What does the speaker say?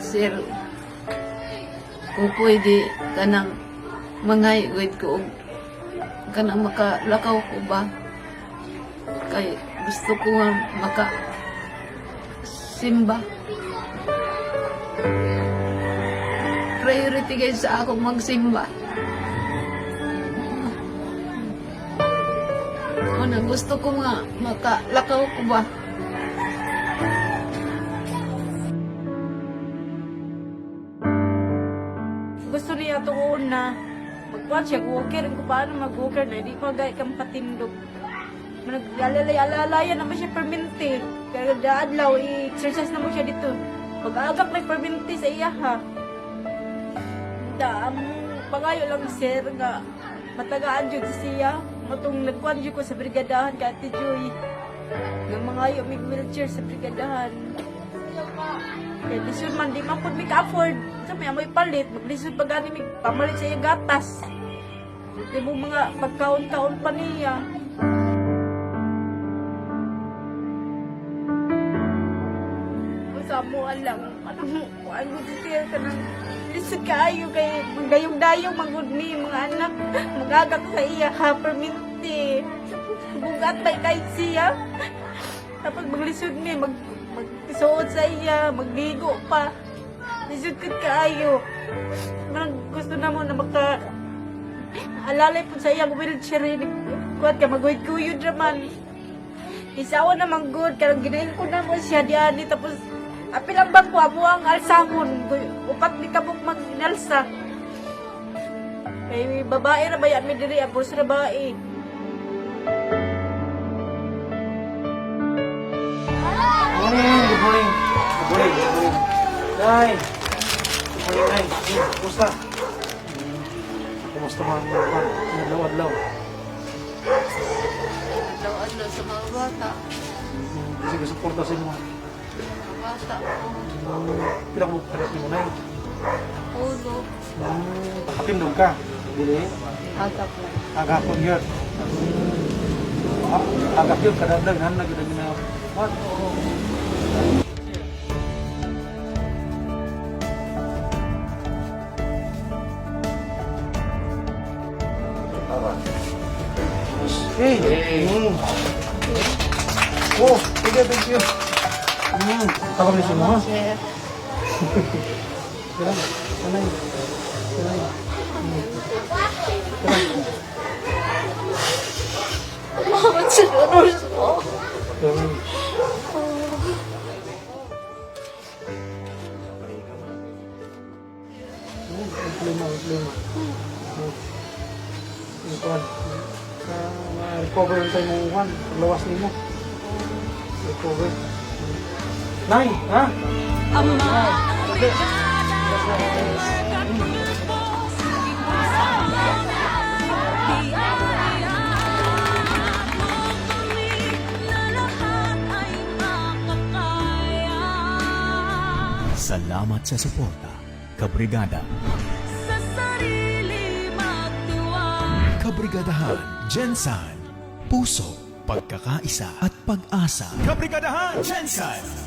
Sir, kung pwede, kanang mangay ko og kanang makalakaw ko ba? Kay gusto ko nga maka simba. Priority guys sa ako magsimba. Ano, gusto ko nga makalakaw ko ba? Gusto niya tuon na magkuhan siya, walker, kung paano mag-walker na, hindi ko gay kang patindog. Nag-alalay-alalayan naman siya permente. Kaya daadlaw, i-exercise na mo siya dito. Pag-agak may permente sa iya ha. Da, ang pangayo lang sir nga matagaan jud siya. Matong nagkuhan jud ko sa brigadahan kay Ate Joy. Nga mangayo mig wheelchair sa brigadahan. Kay lisod man di man pud mi ka-afford. Sa may amoy palit, maglisod pa gani mig pamalit sa iya gatas. Di mo mga pagkaon-kaon pa niya. Sa mo lang, anong kuan ko siya kanang lisod kaayo kay magdayong-dayong magud ni mga anak magagak sa iya ha perminti. Bugat bay kay siya. Tapos maglisod ni magsuot sa iya, magligo pa. Lisod kud kaayo. Manang gusto na mo na maka alalay po sa iyang wheelchair eh. Kuat ka maguyod-kuyod raman. Isawa naman good, karang ginahin ko na mo siya diani tapos apil ang bangko amo ang alsahon, upat ni kabuk mag-inalsa. Kay babae ra ba yan mi diri ang bulsa ra babae. Morning, good morning. Good morning, good morning. Nay! Good morning, Nay. Kumusta? Kumusta mga mga adlaw-adlaw? Adlaw-adlaw sa mga bata. Sige, suporta sa inyo. Mga bata ko. Pila ko karat nimo, Nay? Ulo. Kapindog ka. Dili. Agap na. Agapon yun. Agap yun, kada adlaw, nan na gyud ang na. What? Hey. Oh, thank you, thank you. Tawag ni si mo, ha? Sir. Kailan? Sanay. Sanay. Salamat sa donors mo. Kailan? Problema, problema. Yung kuwan. Sa ma-recover yung tayo mong kuwan. Paglawas nimo. Recover. Nay, ha? Nay. Salamat sa suporta, Kabrigada. Sa sarili magtiwala. Kabrigadahan, Gensan. Puso, pagkakaisa at pag-asa. Kabrigadahan, Gensan!